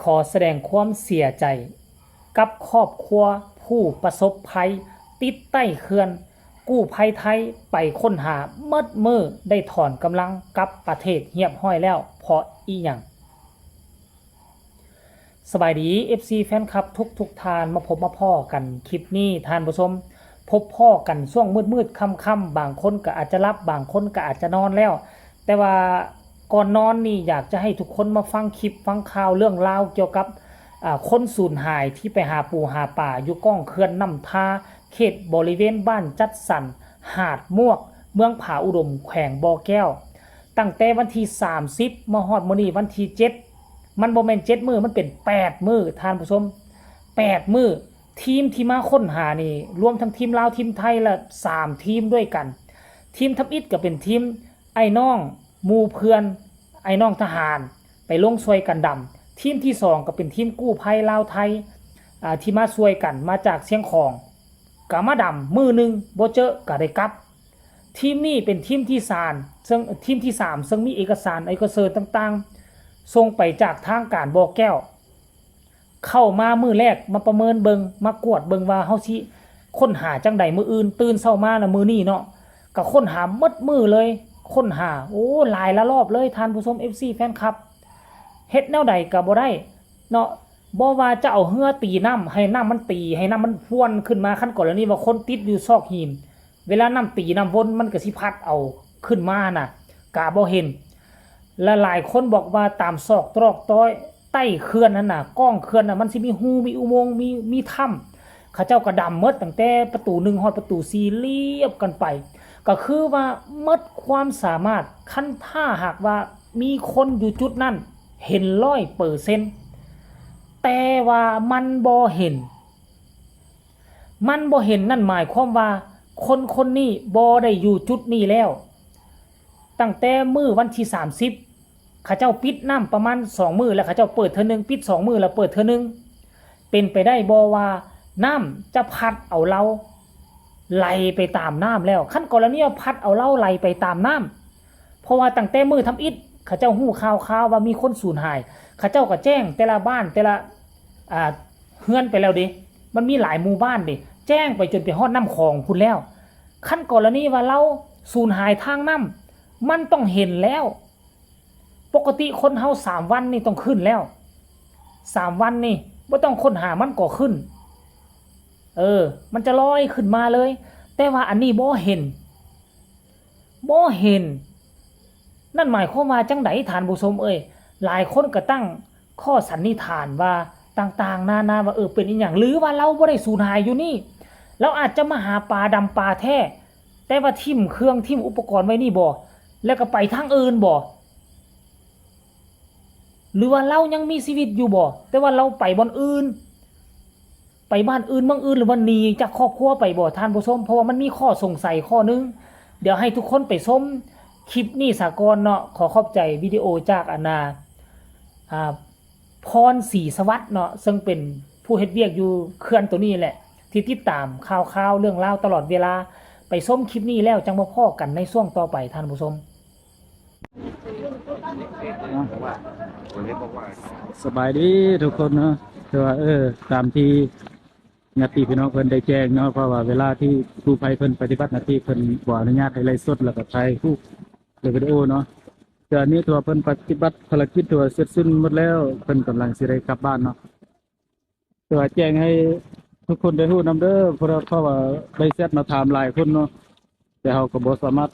ຂໍສະແດງຄວາມເສຍໃຈກັບຄອບຄົວຜູ້ປະສົບໄພຕິດໃຕ້ເຂື່ອນ. ກູ້ໄພໄທໄປຄົ້ນຫາໝົດມື້ ໄດ້ຖອນກຳລັງກັບປະເທດຮຽບຮ້ອຍແລ້ວ ເພາະອີ່ຫຍັງ? ສະບາຍດີ ເອັຟຊີ ແຟນຄລັບທຸກໆທ່ານ, ມາພົບມາພໍ້ກັນຄລິບນີ້ ທ່ານຜູ້ຊົມ, ພົບພໍ້ກັນຊ່ວງມືດໆຄ່ຳໆ, ບາງຄົນກໍອາດຈະຫຼັບ, ບາງຄົນກໍອາດຈະນອນແລ້ວ. ແຕ່ວ່າກ່ອນນອນນີ້ ຢາກຈະໃຫ້ທຸກຄົນມາຟັງຄລິບຟັງຂ່າວເລື່ອງລາວກ່ຽວກັບ ອາ ຄົນສູນຫາຍທີ່ໄປຫາປູຫາປາຢູ່ກ້ອງເຂື່ອນນ້ຳທາ ເຂດບໍລິເວນບ້ານຈັດສັນ ຫາດມວກ ເມືອງຜາອຸດົມ ແຂວງບໍ່ແກ້ວ. ຕັ້ງແຕ່ວັນທີສາມສິບ ມາຮອດມື້ນີ້ວັນທີເຈັດ ມັນບໍ່ແມ່ນເຈັດມື້ ມັນເປັນແປດມື້ ທ່ານຜູ້ຊົມ, ແປດມື້. ທີມທີ່ມາຄົ້ນຫານີ້ ລວມທັງທີມລາວ ທີມໄທ ແລະ ສາມທີມດ້ວຍກັນ. ທີມທຳອິດກໍເປັນທີມອ້າຍນ້ອງ ໝູ່ເພື່ອນ ອ້າຍນ້ອງທະຫານ ໄປລົງຊ່ວຍກັນດຳ. ທີມທີສອງກໍເປັນທີມກູ້ໄພລາວໄທ ອາ ທີ່ມາຊ່ວຍກັນ ມາຈາກຊຽງຂອງ ກໍມາດຳມື້ໜຶ່ງ ບໍ່ເຈີກໍໄດ້ກັບ. ທີມນີ້ເປັນທີມທີສາມ ເຊິ່ງ ທີມທີສາມ ເຊິ່ງມີເອກະສານ ເອກະເຊີນຕ່າງໆ ສົ່ງໄປຈາກທາງການບໍ່ແກ້ວ ເຂົ້າມາມື້ແລກ ມາປະເມີນເບິ່ງ ມາກວດເບິ່ງວ່າເຮົາຊິຄົ້ນຫາຈັ່ງໃດ. ມື້ອື່ນຕື່ນເຊົ້າມານະ ມື້ນີ້ເນາະ ກໍຄົ້ນຫາໝົດມື້ເລີຍ, ຄົ້ນຫາ ໂອ້ ຫຼາຍລະລອບເລີຍ ທ່ານຜູ້ຊົມ ເອັຟຊີ ແຟນຄລັບ. ເຮັດແນວໃດກໍບໍ່ໄດ້ເນາະ, ບໍ່ວ່າຈະເອົາເຮືອຕີນ້ຳ ໃຫ້ນ້ຳມັນຕີ ໃຫ້ນ້ຳມັນຫວນຂຶ້ນມາ, ຄັນກໍລະນີວ່າຄົນຕິດຢູ່ຊອກຫີນ ເວລານ້ຳຕີນ້ຳວົນ ມັນກໍຊິພັດເອົາຂຶ້ນມານະ ກະບໍ່ເຫັນ. ແລະ ຫຼາຍຄົນບອກວ່າຕາມຊອກຕຣອກຕ້ອຍໃຕ້ເຂື່ອນຫັ້ນນະ ກ້ອງເຂື່ອນນະ ມັນຊິມີຮູ ມີອຸໂມງ ມີ ມີຖ້ຳ. ເຂົາເຈົ້າກໍດຳໝົດ ຕັ້ງແຕ່ປະຕູໜຶ່ງຮອດປະຕູສີ່ ລຽບກັນໄປ. ກໍຄືວ່າໝົດຄວາມສາມາດ ຄັນຖ້າຫາກວ່າມີຄົນຢູ່ຈຸດນັ້ນເຫັນຮ້ອຍເປີເຊັນ ແຕ່ວ່າມັນບໍ່ເຫັນ ມັນບໍ່ເຫັນ ນັ້ນໝາຍຄວາມວ່າຄົນຄົນນີ້ບໍ່ໄດ້ຢູ່ຈຸດນີ້ແລ້ວ. ຕັ້ງແຕ່ມື້ວັນທີສາມສິບ ເຂົາເຈົ້າປິດນ້ຳປະມານສອງມື້ ແລ້ວເຂົາເຈົ້າເປີດເທື່ອໜຶ່ງ, ປິດສອງມື້ແລ້ວເປີດເທື່ອໜຶ່ງ. ເປັນໄປໄດ້ບໍ່ວ່ານ້ຳຈະພັດເອົາລາວໄຫຼໄປຕາມນ້ຳແລ້ວ? ຄັນກໍລະນີວ່າພັດເອົາລາວໄຫຼໄປຕາມນ້ຳ ເພາະວ່າຕັ້ງແຕ່ມື້ທຳອິດ ເຂົາເຈົ້າຮູ້ຂ່າວຄາວວ່າມີຄົນສູນຫາຍ ເຂົາເຈົ້າກໍແຈ້ງແຕ່ລະບ້ານ ແຕ່ລະ ອ່າ ເຮືອນໄປແລ້ວເດ້ ມັນມີຫຼາຍໝູ່ບ້ານເດ້ ແຈ້ງໄປຈົນໄປຮອດນ້ຳຂອງພຸ້ນແລ້ວ. ຄັນກໍລະນີວ່າລາວສູນຫາຍທາງນ້ຳ ມັນຕ້ອງເຫັນແລ້ວ. ປົກກະຕິຄົນເຮົາສາມວັນນີ້ຕ້ອງຂຶ້ນແລ້ວ, ສາມວັນນີ້ບໍ່ຕ້ອງຄົ້ນຫາ ມັນກໍຂຶ້ນ. ເອີ ມັນຈະລອຍຂຶ້ນມາເລີຍ. ແຕ່ວ່າອັນນີ້ບໍ່ເຫັນ ບໍ່ເຫັນ ນັ້ນໝາຍຄວາມວ່າຈັ່ງໃດທ່ານຜູ້ຊົມເອີຍ? ຫຼາຍຄົນກໍຕັ້ງຂໍ້ສັນນິຖານວ່າຕ່າງໆນານາວ່າ ເອີ ເປັນອີ່ຫຍັງ? ຫຼືວ່າລາວບໍ່ໄດ້ສູນຫາຍຢູ່ນີ້? ລາວອາດຈະມາຫາປາດຳປາແທ້ ແຕ່ວ່າຖິ້ມເຄື່ອງຖິ້ມອຸປະກອນໄວ້ນີ້ບໍ? ແລ້ວກໍໄປທາງອື່ນບໍ? ຫຼືວ່າລາວຍັງມີຊີວິດຢູ່ບໍ? ແຕ່ວ່າລາວໄປບ່ອນອື່ນ ໄປບ້ານອື່ນເມືອງອື່ນ ຫຼືວ່າໜີຈາກຄອບຄົວໄປບໍທ່ານຜູ້ຊົມ? ເພາະວ່າມັນມີຂໍ້ສົງໄສຂໍ້ໜຶ່ງ. ດຽວໃຫ້ທຸກຄົນໄປຊົມຄລິບນີ້ສາກ່ອນເນາະ. ຂໍຂອບໃຈວິດີໂອຈາກອັນນາ ອາ ພອນ ສີສະຫວັດເນາະ ເຊິ່ງເປັນຜູ້ເຮັດວຽກຢູ່ເຂື່ອນໂຕນີ້ແຫຼະ ທີ່ຕິດຕາມຂ່າວຄາວເລື່ອງລາວຕະຫຼອດເວລາ. ໄປຊົມຄລິບນີ້ແລ້ວຈັ່ງມາພໍ້ກັນໃນຊ່ວງຕໍ່ໄປທ່ານຜູ້ຊົມ. ສະບາຍດີທຸກຄົນເນາະ. ແຕ່ວ່າ ເອີ ຕາມທີ່ຍາດຕິພີ່ນ້ອງເພິ່ນໄດ້ແຈ້ງເນາະ ເພາະວ່າເວລາທີ່ກູ້ໄພເພິ່ນປະຕິບັດໜ້າທີ່ ເພິ່ນບໍ່ອະນຸຍາດໃຫ້ໄລຟ໌ສົດ ແລ້ວກໍຖ່າຍຮູບ ແລະ ວິດີໂອເນາະ. ແຕ່ອັນນີ້ຖືວ່າເພິ່ນປະຕິບັດພາລະກິດຖືວ່າເສັດສິ້ນໝົດແລ້ວ ເພິ່ນກຳລັງຊິໄດ້ກັບບ້ານເນາະ. ແຕ່ວ່າແຈ້ງໃຫ້ທຸກຄົນໄດ້ຮູ້ນຳເດີ ເພາະວ່າ ເພາະວ່າໄດ້ແຊັດມາຖາມຫຼາຍຄົນເນາະ ແຕ່ເຮົາກໍບໍ່ສາມາດ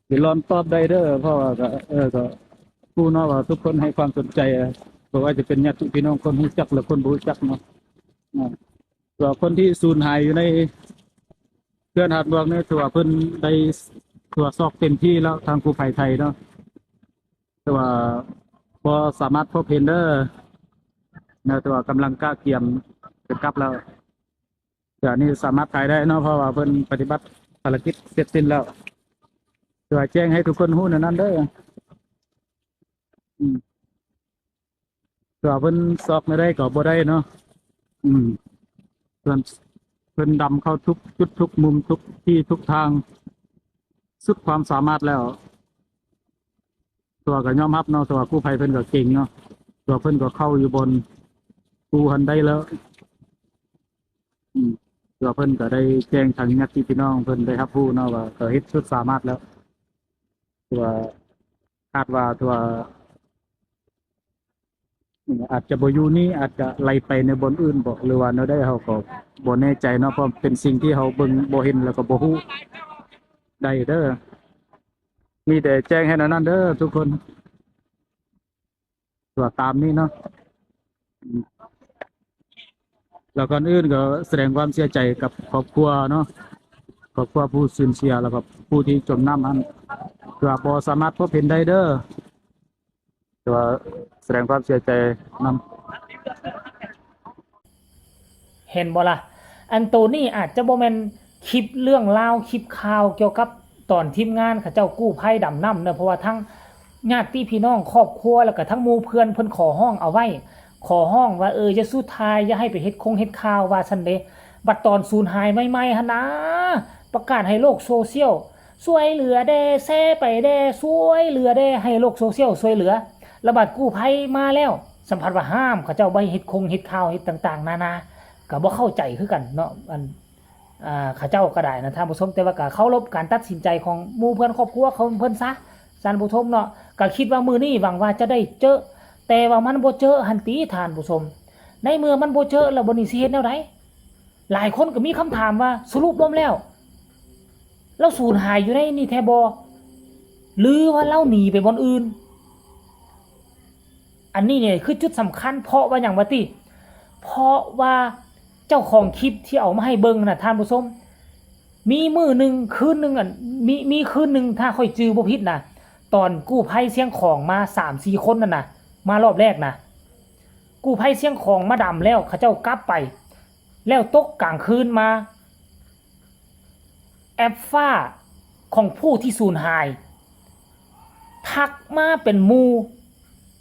ຊິລອນຕອບໄດ້ເດີ ເພາະວ່າກໍ ເອີ ກໍຮູ້ເນາະວ່າທຸກຄົນໃຫ້ຄວາມສົນໃຈ ບໍ່ວ່າຈະເປັນຍາດຕິພີ່ນ້ອງ ຄົນຮູ້ຈັກ ແລະ ຄົນບໍ່ຮູ້ຈັກເນາະ. ອາ ຕົວຄົນທີ່ສູນຫາຍຢູ່ໃນເຂື່ອນຫາດໝວກນີ້ ຖືວ່າເພິ່ນໄດ້ຕົວຈສອກເຕັມທີ່ແລ້ວ ທາງກູ້ໄພໄທເນາະ ແຕ່ວ່າບໍ່ສາມາດພົບເຫັນເດີນະ ແຕ່ວ່າກຳລັງກະກຽມຈະກັບແລ້ວ. ແຕ່ອັນນີ້ສາມາດຖ່າຍໄດ້ເນາະ ເພາະວ່າເພິ່ນປະຕິບັດພາລະກິດເສັດສິ້ນແລ້ວ. ແຕ່ວ່າແຈ້ງໃຫ້ທຸກຄົນຮູ້ແນວນັ້ນເດີ. ອືມ ເພື່ອເພິ່ນຊອກແນວໃດກໍບໍ່ໄດ້ເນາະ. ອືມ ເພິ່ນ ເພິ່ນດຳເຂົ້າທຸກຈຸດທຸກມຸມທຸກທີ່ທຸກທາງ ສຸດຄວາມສາມາດແລ້ວ. ຕົວກໍຍອມຮັບເນາະ ຕົວກູ້ໄພເພິ່ນກໍເກັ່ງເນາະ. ຕົວເພິ່ນກໍເຂົ້າຢູ່ບ່ອນປູ່ຫັ້ນໄດ້ແລ້ວ. ອືມ ຕົວເພິ່ນກໍໄດ້ແຈ້ງທາງຍາດຕິພີ່ນ້ອງເພິ່ນໄດ້ຮັບຮູ້ເນາະ ວ່າກໍເຮັດສຸດສາມາດແລ້ວ. ຕົວ ຄາດວ່າຕົວ ອາດຈະບໍ່ຢູ່ນີ້ ອາດຈະໄລ່ໄປໃນບ່ອນອື່ນບໍ ຫຼືວ່າແນວໃດ ເຮົາກໍບໍ່ແນ່ໃຈເນາະ ເພາະເປັນສິ່ງທີ່ເຮົາເບິ່ງບໍ່ເຫັນ ແລ້ວກໍບໍ່ຮູ້ໄດ້ເດີ. ມີແຕ່ແຈ້ງໃຫ້ແນວນັ້ນເດີທຸກຄົນ. ຕົວຕາມນີ້ເນາະ ອືມ ແລ້ວກ່ອນອື່ນກໍສະແດງຄວາມເສຍໃຈກັບຄອບຄົວເນາະ ຄອບຄົວຜູ້ສູນເສຍ ແລ້ວກໍຜູ້ທີ່ຈົມນ້ຳຫັ້ນ ເພື່ອບໍ່ສາມາດພົບເຫັນໄດ້ເດີ. ແຕ່ວ່າສະແດງຄວາມເສຍໃຈນຳ. ເຫັນບໍ່ລະ? ອັນໂຕນີ້ອາດຈະບໍ່ແມ່ນຄລິບເລື່ອງລາວ ຄລິບຂ່າວກ່ຽວກັບຕອນທີມງານເຂົາເຈົ້າກູ້ໄພດຳນ້ຳເນາະ ເພາະວ່າທັງຍາດຕິພີ່ນ້ອງຄອບຄົວ ແລ້ວກະທັງໝູ່ເພື່ອນ ເພິ່ນຂໍຮ້ອງເອົາໄວ້ ຂໍຮ້ອງວ່າ ເອີ ຢ່າສູ່ຖ່າຍ ຢ່າໃຫ້ໄປເຮັດຄົງເຮັດຂ່າວວ່າຊັ້ນເດ. ບັດຕອນສູນຫາຍໃໝ່ໆຫັ້ນນາ ປະກາດໃຫ້ໂລກໂຊຊຽວ ຊ່ວຍເຫຼືອແດ່ ແຊໄປແດ່ ຊ່ວຍເຫຼືອແດ່ ໃຫ້ໂລກໂຊຊຽວຊ່ວຍເຫຼືອ. ລະບາດກູ້ໄພມາແລ້ວ ສຳພັດວ່າຫ້າມເຂົາເຈົ້າບໍ່ໃຫ້ເຮັດຄົງເຮັດຂ່າວ ເຮັດຕ່າງໆນານາ ກໍບໍ່ເຂົ້າໃຈຄືກັນເນາະ ອັນ ອ່າ ເຂົາເຈົ້າກໍໄດ້ນະທ່ານຜູ້ຊົມ ແຕ່ວ່າກໍເຄົາລົບການຕັດສິນໃຈຂອງໝູ່ເພື່ອນຄອບຄົວຂອງເພິ່ນຊະ ທ່ານຜູ້ຊົມເນາະ. ກໍຄິດວ່າມື້ນີ້ຫວັງວ່າຈະໄດ້ເຈີ ແຕ່ວ່າມັນບໍ່ເຈີຫັ້ນຕິທ່ານຜູ້ຊົມ. ໃນເມື່ອມັນບໍ່ເຈີແລ້ວ ບັດນີ້ຊິເຮັດແນວໃດ? ຫຼາຍຄົນກໍມີຄຳຖາມວ່າ ສະຫຼຸບລວມແລ້ວ ລາວສູນຫາຍຢູ່ໃນນີ້ແທ້ບໍ່ ຫຼືວ່າລາວໜີໄປບ່ອນອື່ນ? ອັນນີ້ນີ້ຄືຈຸດສຳຄັນ ເພາະວ່າຫຍັງວະຕິ? ເພາະວ່າເຈົ້າຂອງຄລິບທີ່ເອົາມາໃຫ້ເບິ່ງນະທ່ານຜູ້ຊົມ ມີມື້ໜຶ່ງ ຄືນໜຶ່ງ ອັນ ມີ ມີຄືນໜຶ່ງ ຖ້າຂ້ອຍຈື່ບໍ່ຜິດນະ ຕອນກູ້ໄພຊຽງຂອງມາສາມສີ່ຄົນນັ້ນນະ ມາລອບແລກນະ ກູ້ໄພຊຽງຂອງມາດຳແລ້ວ ເຂົາເຈົ້າກັບໄປ ແລ້ວຕົກກາງຄືນມາ ແອັບຟ້າຂອງຜູ້ທີ່ສູນຫາຍ ທັກມາເປັນໝູ່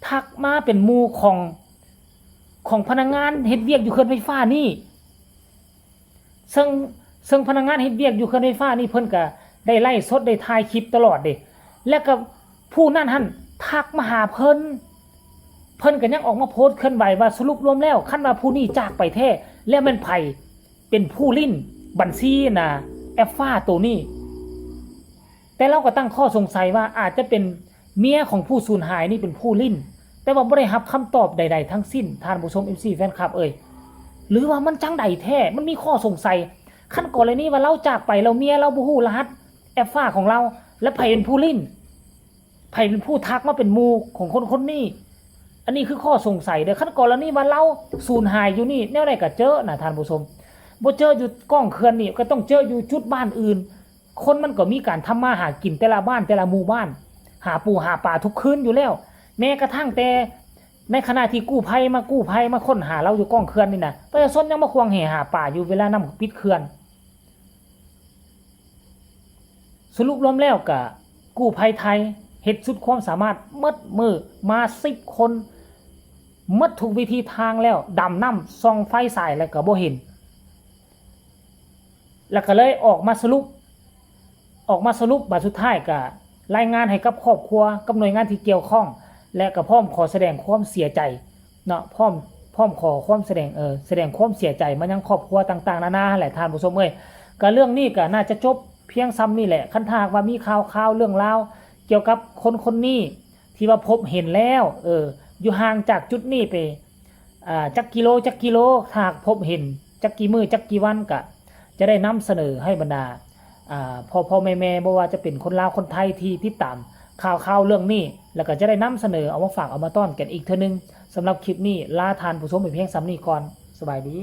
ທັກມາເປັນໝູ່ຂອງ ຂອງພະນັກງານເຮັດວຽກຢູ່ເຂື່ອນໄຟຟ້ານີ້ ເຊິ່ງ ເຊິ່ງພະນັກງານເຮັດວຽກຢູ່ເຂື່ອນໄຟຟ້ານີ້ ເພິ່ນກະໄດ້ໄລຟ໌ສົດ ໄດ້ຖ່າຍຄລິບຕະຫຼອດເດ ແລ້ວກະຜູ້ນັ້ນຫັ້ນທັກມາຫາເພິ່ນ ເພິ່ນກະຍັງອອກມາໂພສເຄື່ອນໄຫວວ່າ ສະຫຼຸບລວມແລ້ວ ຄັນວ່າຜູ້ນີ້ຈາກໄປແທ້ ແລ້ວແມ່ນໃຜ ເປັນຜູ້ຫຼິ້ນບັນຊີນະ ແອັບຟ້າໂຕນີ້. ແຕ່ລາວກໍຕັ້ງຂໍ້ສົງໄສວ່າອາດຈະເປັນເມຍຂອງຜູ້ສູນຫາຍນີ້ເປັນຜູ້ຫຼິ້ນ ແຕ່ວ່າບໍ່ໄດ້ຮັບຄຳຕອບໃດໆທັງສິ້ນ ທ່ານຜູ້ຊົມ ເອັຟຊີ ແຟນຄລັບເອີຍ ຫຼືວ່າມັນຈັ່ງໃດແທ້? ມັນມີຂໍ້ສົງໄສ ຄັນກໍລະນີວ່າລາວຈາກໄປແລ້ວ ເມຍລາວບໍ່ຮູ້ລະຫັດແອັບຟ້າຂອງລາວ ແລ້ວໃຜເປັນຜູ້ຫຼິ້ນ? ໃຜເປັນຜູ້ທັກມາເປັນໝູ່ຂອງຄົນຄົນນີ້? ອັນນີ້ຄືຂໍ້ສົງໄສເດີ້. ຄັນກໍລະນີວ່າລາວສູນຫາຍຢູ່ນີ້ ແນວໃດກໍເຈີນະທ່ານຜູ້ຊົມ. ບໍ່ເຈີຢູ່ກ້ອງເຂື່ອນນີ້ ກໍຕ້ອງເຈີຢູ່ຈຸດບ້ານອື່ນ. ຄົນມັນກໍມີການທຳມາຫາກິນ ແຕ່ລະບ້ານແຕ່ລະໝູ່ບ້ານ ຫາປູຫາປາທຸກຄືນຢູ່ແລ້ວ. ແມ້ກະທັ່ງແຕ່ໃນຂະນະທີ່ກູ້ໄພມາກູ້ໄພມາຄົ້ນຫາລາວຢູ່ກ້ອງເຂື່ອນນີ້ນະ ປະຊາຊົນຍັງມາຂວາງແຫຫາປາຢູ່ເວລານ້ຳປິດເຂື່ອນ. ສະຫຼຸບລວມແລ້ວກະກູ້ໄພໄທເຮັດສຸດຄວາມສາມາດໝົດມື້ ມາສິບຄົນ ໝົດທຸກວິທີທາງແລ້ວ ດຳນ້ຳ ສ່ອງໄຟສາຍແລ້ວກະບໍ່ເຫັນ ແລ້ວກະເລີຍອອກມາສະຫຼຸບ ອອກມາສະຫຼຸບ ບາດສຸດທ້າຍກະລາຍງານໃຫ້ກັບຄອບຄົວ ກັບໜ່ວຍງານທີ່ກ່ຽວຂ້ອງ ແລະກະພ້ອມຂໍສະແດງຄວາມເສຍໃຈ ເນາະ ພ້ອມ ພ້ອມຂໍຄວາມສະແດງ ເອີ ສະແດງຄວາມເສຍໃຈມາຍັງຄອບຄົວຕ່າງໆນານາຫັ້ນແຫຼະທ່ານຜູ້ຊົມເອີຍ. ກະເລື່ອງນີ້ກະໜ້າຈະຈົບພຽງສ່ຳນີ້ແຫຼະ. ຄັນຖ້າຫາກວ່າມີຂ່າວໆເລື່ອງລາວກ່ຽວກັບຄົນຄົນນີ້ທີ່ວ່າພົບເຫັນແລ້ວ ເອີ ຢູ່ຫ່າງຈາກຈຸດນີ້ໄປ ອ່າ ຈັກກິໂລ ຈັກກິໂລ ຖ້າຫາກພົບເຫັນຈັກກີ່ມື້ ຈັກກີ່ວັນ ກະຈະໄດ້ນຳສະເໜີໃຫ້ບັນດາ ອ່າ ພໍ່ໆແມ່ໆ ບໍ່ວ່າຈະເປັນຄົນລາວຄົນໄທທີ່ຕິດຕາມຂ່າວໆເລື່ອງນີ້ ແລ້ວກໍຈະໄດ້ນຳສະເໜີເອົາມາຝາກເອົາມາຕ້ອນກັນອີກເທື່ອໜຶ່ງ. ສຳລັບຄລິບນີ້ ລາທ່ານຜູ້ຊົມໄປພຽງສ່ຳນີ້ກ່ອນ. ສະບາຍດີ.